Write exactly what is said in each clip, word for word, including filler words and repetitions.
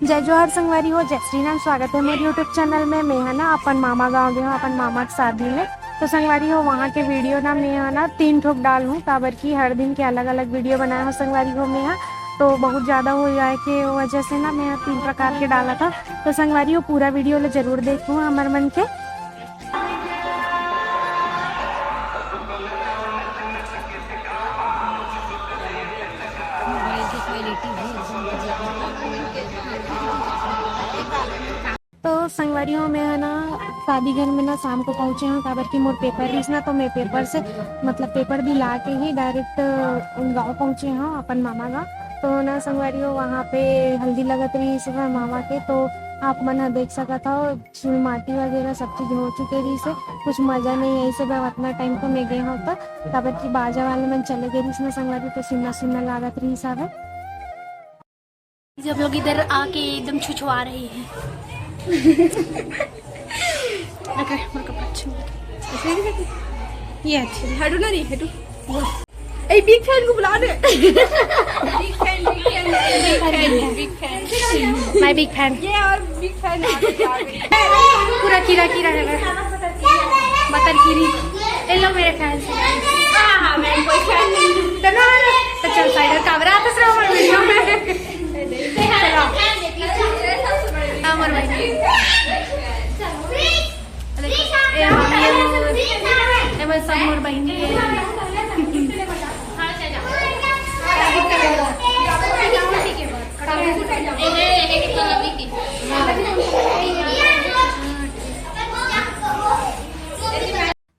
जय जोहार संगवारी हो, जय श्री राम। स्वागत है मोर YouTube चैनल में। मैं ह ना अपन मामा गाँव गे हूँ, अपन मामा के शादी में। तो संगवारी हो, वहाँ के वीडियो ना मैं ह ना तीन ठोक डाल हूँ, काबर कि हर दिन के अलग-अलग वीडियो बनाए हूँ संगवारी हो मैं ह। तो बहुत ज्यादा हो जाए के वजह से ना मैं ह तीन प्रकार के डाला था। तो संगवारी हो, पूरा वीडियो ला जरूर देखहू हमर मन के। तो संगवारी हो, मैं ह ना शादी घर में ना शाम को पहुँचे हूँ, काबर कि मोर पेपर रहिस ना, तो मैं पेपर से, मतलब, पेपर दिला के ही डायरेक्ट गाँव पहुँचे हूँ, अपन मामा गाँव। तो ना संगवारी हो, वहाँ पे हल्दी लगत रहिस हे मामा के, तो आप मन ह देख सकत हव, माटी वगैरह सब चीज हो चुके रहिस हे। कुछ मजा नहीं आई सब, अतना टाइम तो मैं गे हूँ तो, काबर कि बाजा वाले मन चले गए रहिस ना संगवारी, तो सुन्ना सुन्ना लागत रहिस हवे। जब लोग इधर आके एकदम छुछुआ रहे हैं। ओके, मेरे को अच्छा नहीं लगा। ये अच्छी है। हटो ना रे, हटो। ए, बिग फैन को बुला दे। Big fan, big fan, big fan, big fan. My big fan। ये और बिग फैन। पूरा कीरा कीरा है। बतर कीरी। ये लो मेरे फैंस। हाँ, हाँ, मैं कोई फैन नहीं हूँ। चलो, तो चल साइड, काबरा आता सर हमारे वीडियो में। चलो। हमर बहिनी। ए, हम ये मोर, ए, मोर सब मोर बहिनी है।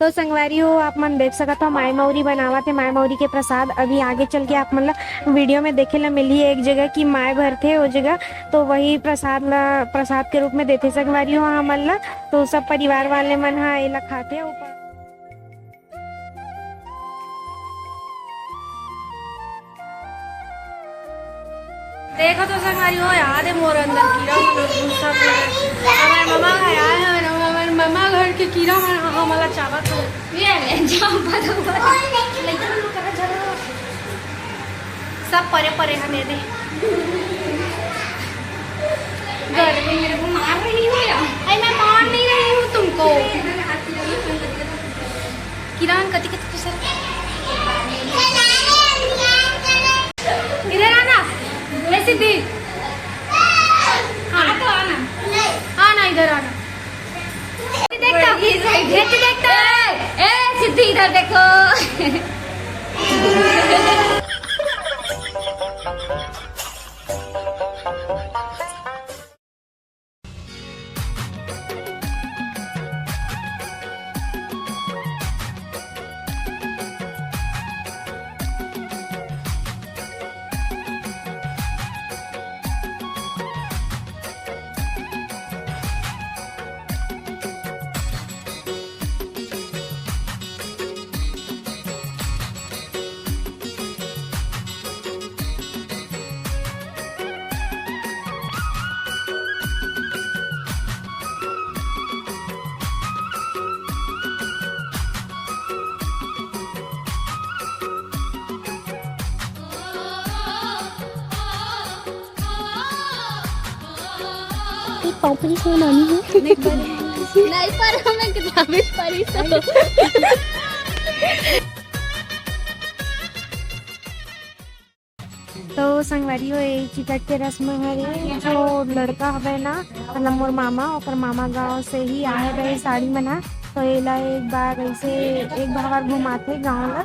तो संगवारी हो, आप मन देख सकत हो, माय मौरी बनावत हे। माय मौरी के प्रसाद अभी आगे चल के आप मन ला वीडियो में देखे ला मिलही, एक जगह की माय भरथे ओ जगह, तो वही प्रसाद ला, प्रसाद के रूप में देथे संगवारी हो हमन ला। तो सब परिवार वाले मन ह एला खाथे। ऊपर देखो तो संगवारी हो, याद है मोर अंदर कीरा मन घुसत हे। हमारे ममा घर आए हैं, हमारे ममा घर के कीरा मन हमला चाबत हे। ये ले, जाओ, बदो, बदो। सब परे परे हमें दे। गर्मी मेरे को मार रही हो या? अरे, मैं मार नहीं रही हूँ तुमको। किरण, कति कति कुशल। इधर आना। ए, सिद्धि। हाँ, तो आना। आना, इधर आना। देख तो। ए, देख तो। ए, ए, सिद्धि, इधर देखो। ये पापड़ी कौन आनी है? नहीं पर, नहीं पर हमें किताबें पढ़ी सब। तो संगवारी हो, ये चिकट के रस्म हरे, जो लड़का हवे ना, मतलब मोर मामा, ओकर मामा गांव से ही आए रहे साड़ी मना, तो एला एक बार ऐसे एक बार घुमाथे गांव ला।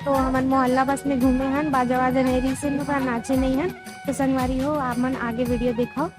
तो हमन मोहल्ला बस में घूमे हन, बाजा वाजा नहीं रही से, ओकरा नाचे नहीं हन। तो संगवारी हो, आप मन आगे वीडियो देखो।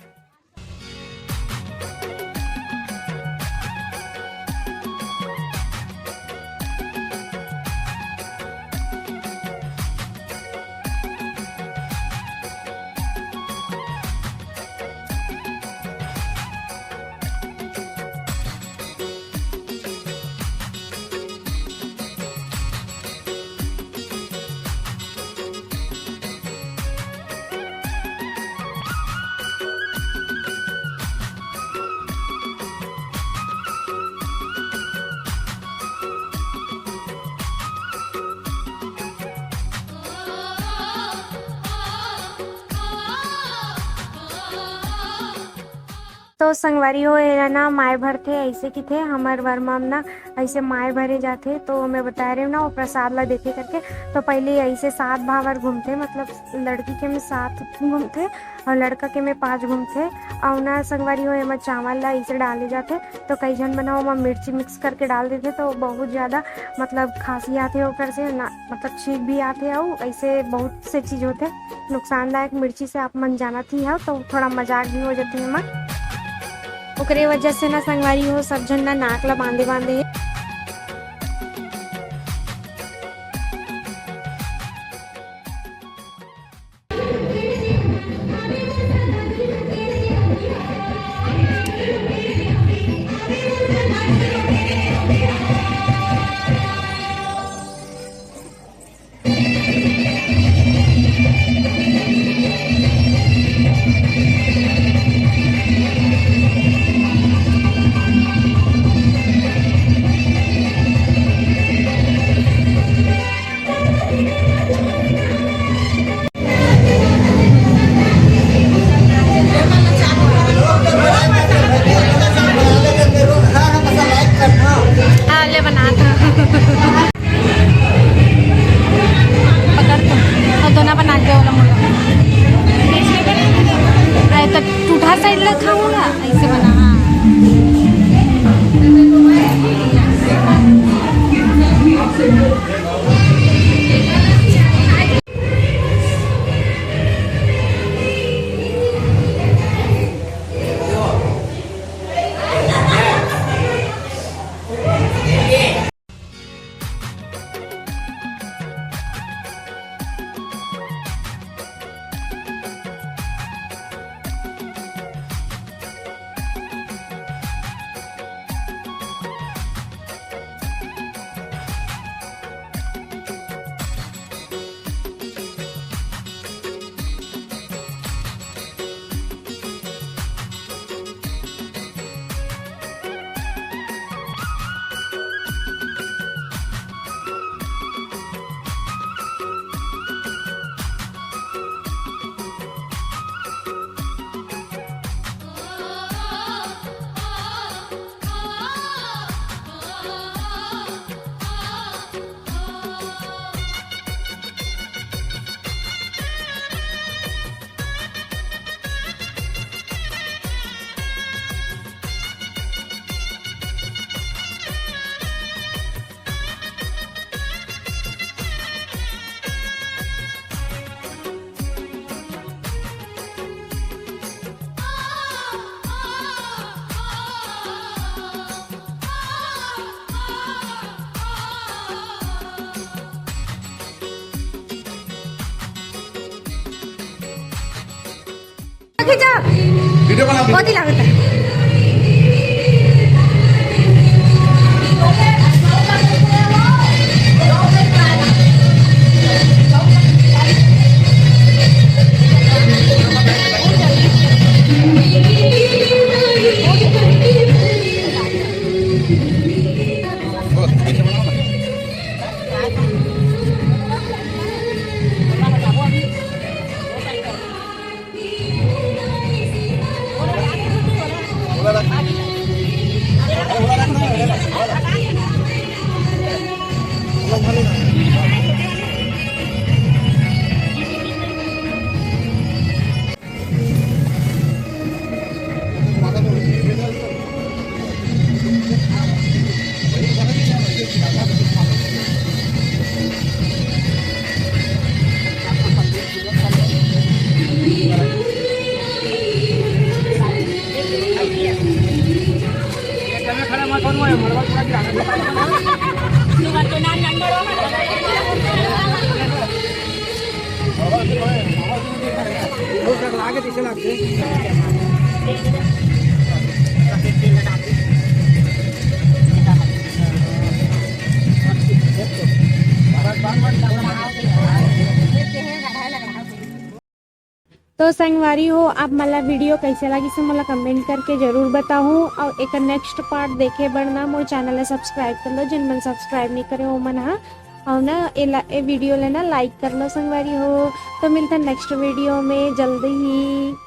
तो संगवारी हो, एला ना माय भरथे, ऐसे किथे हमर वर मा ना, ऐसे माय भरे जाथे। तो मैं बताय रहे ना, वो प्रसाद ला देथे करके। तो पहले ऐसे सात भावर घूमथे, मतलब लड़की के में सात घूमथे और लड़का के में पाँच घूमथे। और ना संगवारी हो, एमा चावल ला ऐसे डाले जाथे। तो कई झन मन ह ओमा मिर्ची मिक्स करके डाल देथे, तो बहुत ज्यादा मतलब खांसी आथे ओकर से ना, मतलब छींक भी आथे, अउ ऐसे बहुत से चीज होथे नुकसानदायक। मिर्ची से आप मन जानत ही हव, तो थोड़ा मजाक भी हो जाथे एमा। ओकरे वजह से ना संगवारी हो, सब झन ना नाक ला बांधे बांधे हे। हाँ, ले बना था। पकड़ तो। और दोना बना के वाला मुर्गा। अरे तो टूटा साइड ला खाऊंगा, ऐसे बना, हाँ। खींचा। वीडियो बना। बहुत ही लागत है। तो संगवारी हो, आप मन ला वीडियो कैसे लगिस, मोला कमेंट करके जरूर बताहू। और एक नेक्स्ट पार्ट देखे बर ना मोर चैनल ला सब्सक्राइब कर लो, जिन मन सब्सक्राइब नहीं करे हो मन हा। और ना एला, ए वीडियो ला ना लाइक कर लो संगवारी हो। तो मिलता नेक्स्ट वीडियो में जल्दी ही।